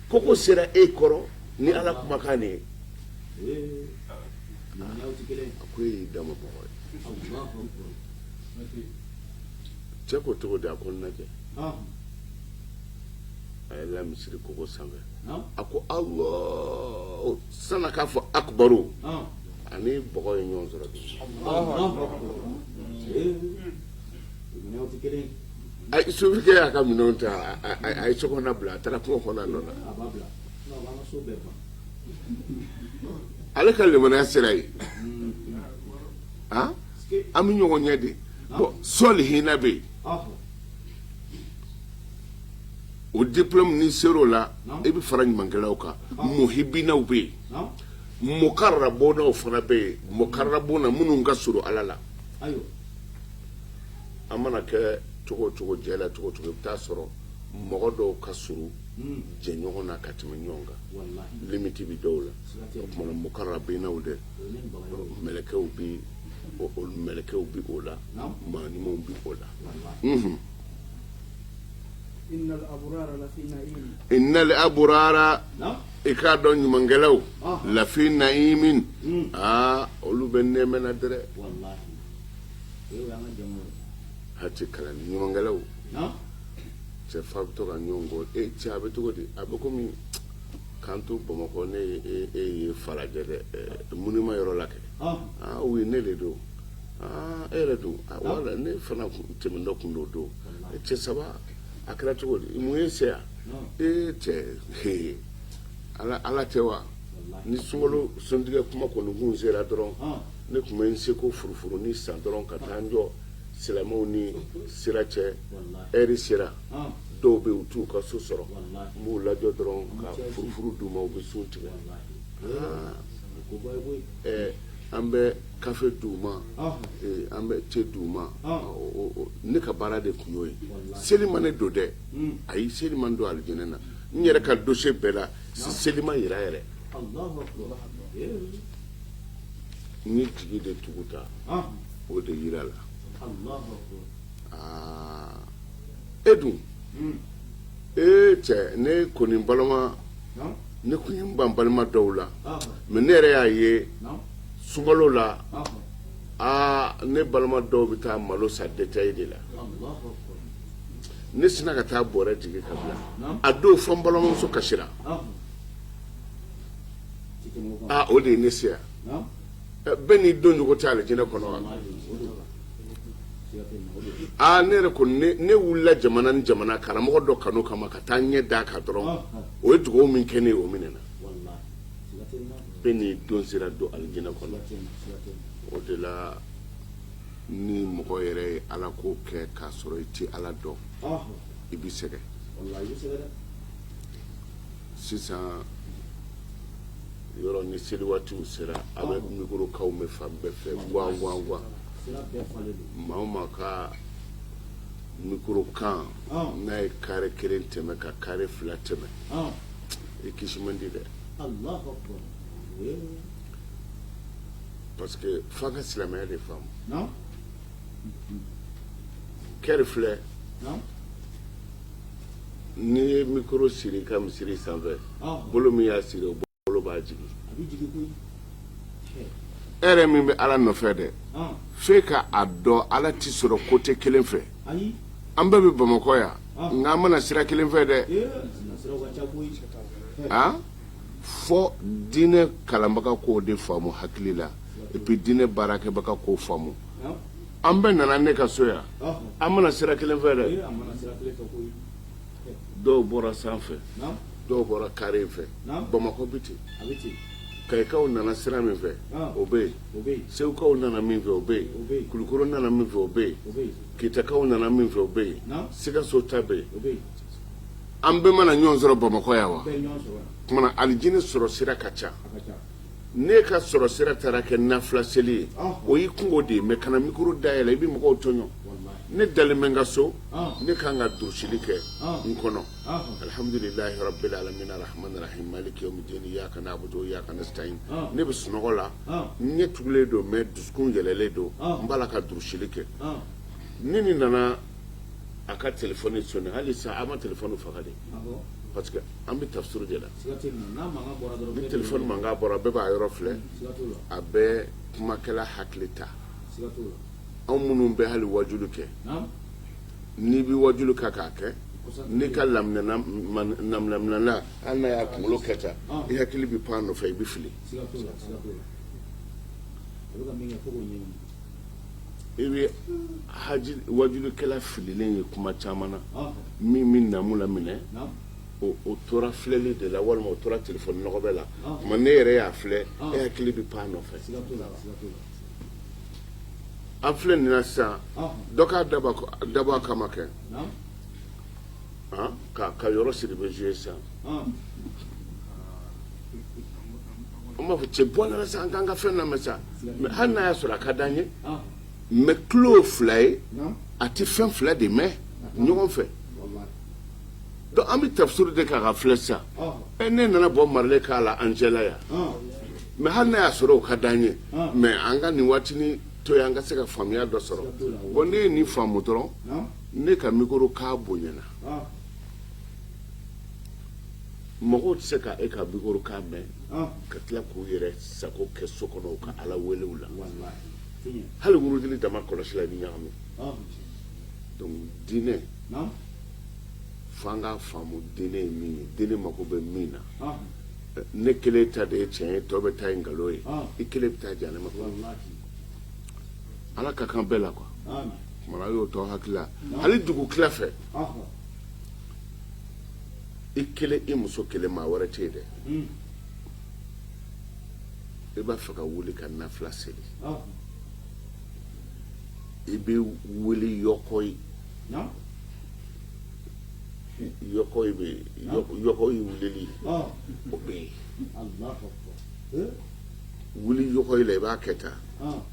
koko sera e kɔrɔ ni Ala kumakan de ye. A ko e y'i dama mɔgɔ ye. Cɛ ko cogo di? A ko n lajɛ. A yɛlɛla misiri koko sanfɛ, a ko Alahu, san'a k'a fɔ akibaru, ani bɔgɔ ye ɲɔgɔn sɔrɔ. Sufikɛ y'a ka minɛnw ta, a ye sokɔnɔna bila, a taara kungo kɔnɔ a nɔ na. Ale ka limaniya sera yen. An bɛ ɲɔgɔn ɲɛ de. Bon, sɔlihina bɛ yen, o diplôme n'i ser'o la, i bɛ fara ɲumankɛlaw kan. Muhibinaw bɛ yen, mukarabunaw fana bɛ yen, mukarabuna minnu ka surun Ala la. An mana kɛ cogo o cogo jɛ la, cogo o cogo, i bɛ taa sɔrɔ mɔgɔ dɔw ka surun jɛɲɔgɔn na ka tɛmɛ ɲɔgɔn kan, limite bɛ dɔw la. O tuma na mukarabinaw dɛ, mɛlɛkɛw bɛ o, mɛlɛkɛw bɛ o la, maa ɲumanw bɛ o la. Innal abrara, i k'a dɔn ɲumankɛlaw, lafi naimin, aa olu bɛ nɛɛmɛ na dɛrɛ. Hati kalan ɲumankɛlaw cɛ fa bɛ to ka ɲɔgɔn kɔ. E cɛ, a bɛ cogo di? A bɛ komi k'an to Bamakɔ, ne ye e ye Falajɛ dɛ, monument yɔrɔ la kɛ. Aa oui, ne de don. Aa e yɛrɛ don wala, ne fana tɛmɛntɔ kun don don. Cɛ saba, a kɛra cogo di? Mun ye se yan? E cɛ, he, ala ala tɛ wa? Ni sunkalo suntigɛ kuma kɔni kun sera dɔrɔn, ne tun bɛ n seko furufuruni san dɔrɔn ka taa n jɔ silamɛw ni sira cɛ. Ɛri sera, dɔw bɛ u t'u ka so sɔrɔ, n b'u lajɔ dɔrɔn ka furufuru d'u ma, u bɛ sun tigɛ. An bɛ kafe d'u ma, an bɛ te d'u ma. Ne ka baara de tun y'o ye. Seli ma ne don dɛ, ayi, seli ma n don alijinɛ na. N yɛrɛ ka dossier bɛɛ la, seli ma yira yɛrɛ. N ye jigi de tugu ta, o de yira la. Aa e dun, e cɛ, ne kɔni balima, ne tun ye n ban balima dɔw la, mais ne yɛrɛ y'a ye sunkalo la, aa ne balima dɔw bɛ taa malo san détail de la. Ne sinna ka taa bɔrɛ jigin ka bila a don fo n balimamuso kasira. Aa o de ye ne se yan. Bɛɛ n'i don cogo tɛ alijinɛ kɔnɔ wa? Aa ne yɛrɛ kɔni, ne wulila jamana ni jamana karamɔgɔ dɔ kanu kama ka taa ɲɛ d'a kan dɔrɔn, o ye dugawu min kɛ ne ye, o minɛna. Bɛɛ n'i don sera don alijinɛ kɔnɔ. O de la, ni mɔgɔ yɛrɛ ye ala ko kɛ k'a sɔrɔ i tɛ ala dɔn, i bɛ sɛgɛn. Sisan yɔrɔ ni seli waatiw sera, a bɛ mikorokanw mɛn fan bɛɛ fɛ, gwan gwan gwan. Maa o maa ka mikorokan n'a ye kare kelen tɛmɛ ka kare fila tɛmɛ, i kisi man di dɛ, parce que f'an ka silamɛya de faamu. Kɛri filɛ, n'i ye mikoro siri i ka misiri sanfɛ, bolo min y'a siri, o bolo b'a jigin. E yɛrɛ min bɛ ala nɔfɛ dɛ, f'e ka a dɔn ala tɛ sɔrɔ côté kelen fɛ. An bɛɛ bɛ Bamakɔ yan, nka an ma na sira kelen fɛ dɛ. Ah, fo diinɛ kalanbaga k'o de faamu hakili la et puis diinɛ baarakɛbaga k'o faamu. An bɛɛ nana ne ka so yan, an ma na sira kelen fɛ dɛ. Dɔw bɔra sanfɛ, dɔw bɔra kare fɛ, Bamakɔ bɛ ten. Kayikaw nana sira min fɛ, o bɛ yen. Segukaw nana min fɛ, o bɛ yen. Kulukoro nana min fɛ, o bɛ yen. Ketakaw nana min fɛ, o bɛ yen. Sikaso ta bɛ yen. An bɛɛ ma na ɲɔgɔn sɔrɔ Bamakɔ yan wa? Tuma na alijinɛ sɔrɔ sira ka ca. Ne ka sɔrɔ sira taara kɛ nafila seli ye, o y'i kungo de ye. Mais kana micro dayɛlɛ, i bɛ mɔgɔw tɔɲɔ. Ne dalen bɛ n ka so, ne kan ka durusili kɛ n kɔnɔ: alhamdulilahi rabbil alamin, arrahman arrahim, maliki yawmiddin, iyyaka na'budu wa iyyaka nasta'in. Ne bɛ sunɔgɔ la, n ɲɛ tugulen don, mais dusukun yɛlɛlen don, n b'a la ka durusili kɛ. Ni nin nana, a ka téléphone sonné. Hali sisan an ma téléphone faga de, parce que an bɛ tafsir de la. Ni téléphone mankan bɔra, bɛɛ b'a yɔrɔ filɛ, a bɛ kumakɛla hakili ta. Anw minnu bɛ hali wajulu kɛ, n'i bɛ wajulu kɛ k'a kɛ n'i ka laminɛna, hali n'a y'a kunkolo kɛ tan, i hakili bɛ pan nɔfɛ, i bɛ fili. I bɛ haji wajulikɛla fililen ye kuma caman na, min bɛ namu laminɛ, o tora filɛli de la, walima o tora téléphone nɔgɔbɛ la. Tuma ne yɛrɛ y'a filɛ, e hakili bɛ pan nɔfɛ. An filɛ nin na sisan, dɔ k'a dabɔ a kama kɛ ka yɔrɔ siri bɛ jouer sisan. An b'a fɔ cɛ bɔ nana sisan, an k'an ka fɛn lamɛn sa. Mais hali n'a y'a sɔrɔ a ka d'an ye, mais tulo fila ye, a tɛ fɛn fila de mɛn ɲɔgɔn fɛ. Donc an bɛ tafsir de k'a ka filɛ sisan. Ɛ, ne nana bɔ marile k'a la an cɛla yan, mais hali n'a y'a sɔrɔ o ka d'an ye, mais an ka nin waatinin to yen, an ka se ka faamuya dɔ sɔrɔ. Bon, ne ye nin faamu dɔrɔn, ne ka micro k'a bonyana, mɔgɔw tɛ se ka e ka micro kan mɛn ka tila k'u yɛrɛ sago kɛ so kɔnɔ, u ka Ala welew la. Hali wurudili dama kɔlɔsi la, i bɛ ɲagami. Donc diinɛ, f'an k'a faamu diinɛ ye min ye, diinɛ mako bɛ min na. Ne kelen ta de ye tiɲɛ ye, tɔ bɛ taa ye nkalon ye. I kelen bɛ taa jahanama kɔnɔ. Ala ka kan bɛɛ la quoi. Kumana a y'o tɔ hakili la. Hali dugu tila fɛ, i kelen, i muso kelen, maa wɛrɛ tɛ yen dɛ. I b'a fɛ ka wuli ka nafila seli, i bɛ wuli yɔkɔ ye, yɔkɔ bɛ yɔkɔ ye, wulili o bɛ yen. Wuli yɔkɔ la, i b'a kɛ tan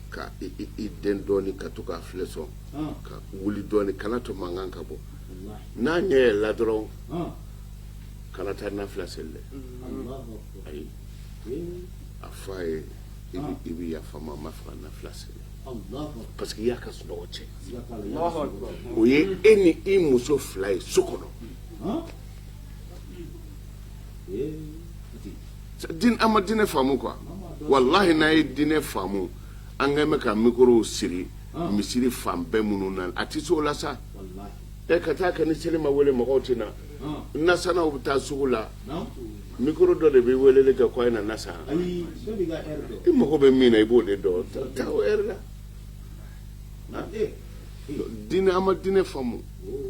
ka i den dɔɔni, ka to k'a filɛ sɔn ka wuli dɔɔni, kana to mankan ka bɔ. N'a ɲɛ yɛlɛla dɔrɔn, kana taa nafila seli dɛ. Ayi, a fɔ a ye: i bɛ yafa n ma, n b'a fɛ ka nafila seli, parce que i y'a ka sunɔgɔ cɛ. O ye e ni i muso fila ye so kɔnɔ. An ma diinɛ faamu quoi. Walahi, n'a ye diinɛ faamu, an kɛn bɛ ka micro siri misiri fan bɛɛ minnu na, a tɛ se o la sa. Ɛ, ka taa kɛ ni seli ma wele, mɔgɔw tɛ na. Nasanaw bɛ taa sugu la, micro dɔ de bɛ weleli kɛ ko a ye na nasa. I mago bɛ min na, i b'o de dɔn, taa o heure la. Diinɛ, an ma diinɛ faamu.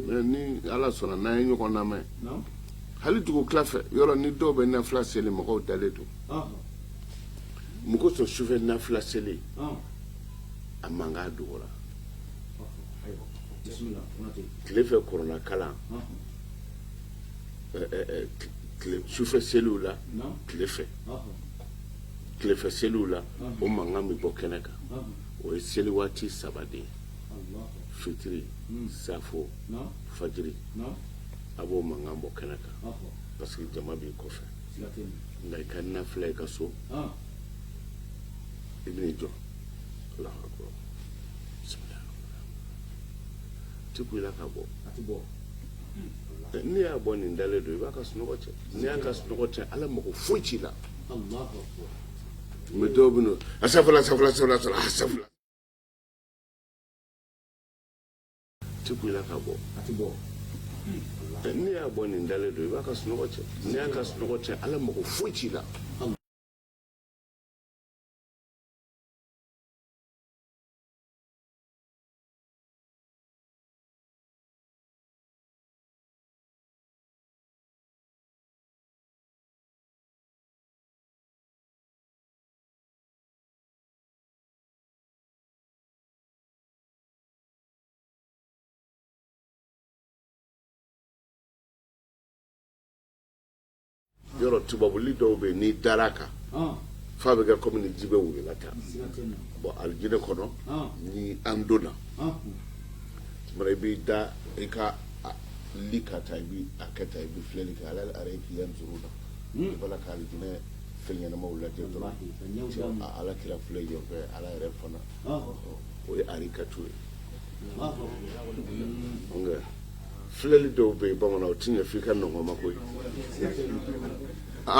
Mais ni Ala sɔnna, n'an ye ɲɔgɔn lamɛn, hali dugu tila fɛ yɔrɔ ni dɔw bɛ nafila seli, mɔgɔw dalen don. Mun kosɔn sufɛ nafila seli a mankan dogora? Tile fɛ kuranɛ kalan, sufɛ seliw la, tile fɛ, tilefɛ seliw la, o mankan bɛ bɔ kɛnɛ kan. O ye seli waati saba de ye: fitiri, safo, fajiri. A b'o mankan bɔ kɛnɛ kan parce que jama b'i kɔfɛ. Nka i ka nafila i ka so, i bɛn'i jɔ, Alahu akubar, bisimilahi, ti ku i la ka bɔ. N'i y'a bɔ, nin dalen don, i b'a ka sunɔgɔ cɛ. N'i y'a ka sunɔgɔ cɛ, Ala mago foyi t'i la. Mais dɔw bɛ n'o asafula, asafula, asafula, asafula, ti ku i la ka bɔ. N'i y'a bɔ nin dalen don, i b'a ka sunɔgɔ cɛ. N'i y'a ka sunɔgɔ cɛ, Ala mago foyi t'i la. Yɔrɔ tubabuli dɔw bɛ yen, n'i dara a kan, f'a bɛ kɛ komi ni ji bɛ woyo la tan. Bon, alijinɛ kɔnɔ, ni an donna tuma, i b'i da i ka lit kan tan, i b'i a kɛ tan, i bɛ filɛli kɛ alal araiki yanzuruna. I b'a la ka alijinɛ fɛn ɲɛnamaw lajɛ dɔrɔn, Ala kira filɛ yen fɛ, Ala yɛrɛ fana. O ye arikatu ye. Filɛli dɔw bɛ yen, bamanan, o tɛ ɲɛ f'i ka nɔgɔma koyi. A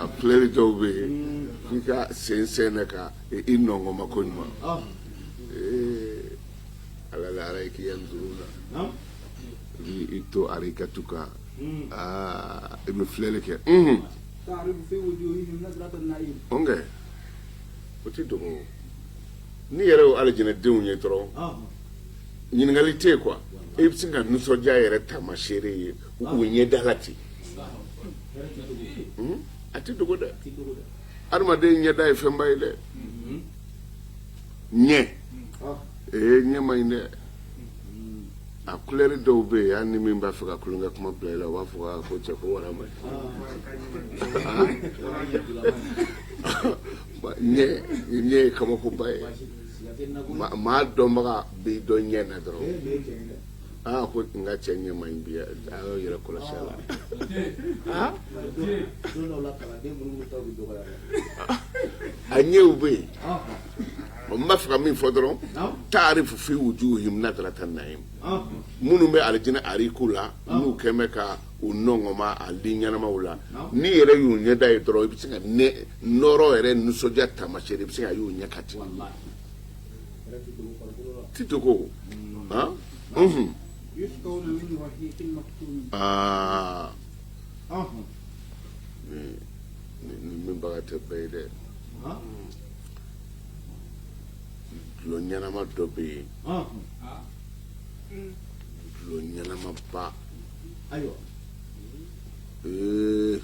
filɛli dɔw bɛ yen, f'i ka sen sɛɛnɛ ka i nɔgɔma ko ɲuman. Ee, alal araiki yanzuruna. I b'i to arikatu kan, aa, i bɛ filɛli kɛ. Ɔnkɛ, o tɛ dogo. N'i yɛrɛ y'o alijinɛdenw ye dɔrɔn, ɲininkali tɛ yen quoi. I bɛ se ka nisɔndiya yɛrɛ taamaseere ye u ɲɛda la ten. A tɛ dogo dɛ. Adamaden ɲɛda ye fɛnba ye dɛ. Ɲɛ, ee, ɲɛ man ɲi dɛ. A couleur dɔw bɛ yen, hali ni min b'a fɛ ka tulonkɛ kuma bila i la, u b'a fɔ ko cɛ, ko wara man ɲi. Ɲɛ ye kabakoba ye. Maa dɔnbaga b'i dɔn ɲɛ na dɔrɔn. Aa, ko n ka cɛ ɲɛ man ɲi bi, a y'aw yɛrɛ kɔlɔsi a la. A ɲɛw bɛ yen. N b'a fɛ ka min fɔ dɔrɔn, taarifu fi wujuhihim nadrata naim. Minnu bɛ alijinɛ ariku la, n'u kɛn bɛ ka u nɔngɔma a li ɲɛnamaw la, n'i yɛrɛ y'u ɲɛda ye dɔrɔn, i bɛ se ka nɔrɔ yɛrɛ, nisɔndiya taamasiyɛn, i bɛ se ka y'u ɲɛ kan ten. Ti dogo. Aa, nin min baga tɛ bɛɛ ye dɛ. Dulɔ ɲɛnama dɔ bɛ yen, dulɔ ɲɛnamaba. Ayiwa. Ee,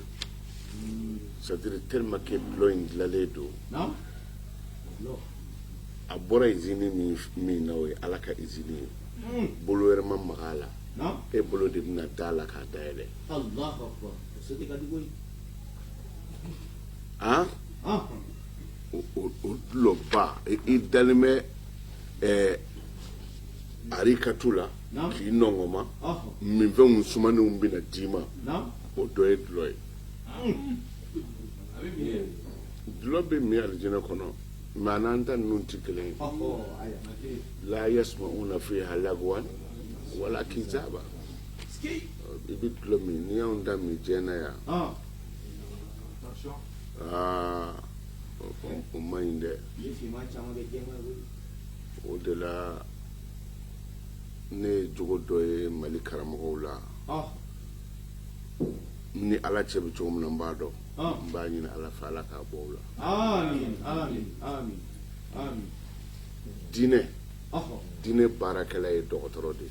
c'est-à-dire tellement que dulɔ in dilanlen don, a bɔra izini min na, o ye Ala ka izini ye. Bolo wɛrɛ ma maga a la, e bolo de bɛna da a la k'a dayɛlɛ. Ah, o dulɔba, i dalen bɛ arikatu la k'i nɔngɔma, minfɛnw sumanenw bɛna d'i ma, o dɔ ye dulɔ ye. Dulɔ bɛ min alijinɛ kɔnɔ, mais a n'an ta ninnu tɛ kelen ye. La yasma'una fiha lagwan wala kizaba. I bɛ dulɔ min, n'i y'anw ta min diɲɛ na yan, aa, o man ɲi dɛ. O de la ne ye jogo dɔ ye Mali karamɔgɔw la. Ni Ala cɛ bɛ cogo min na, n b'a dɔn. N b'a ɲini Ala fɛ, Ala k'a bɔ o la. Diinɛ, diinɛ baarakɛla ye dɔgɔtɔrɔ de ye.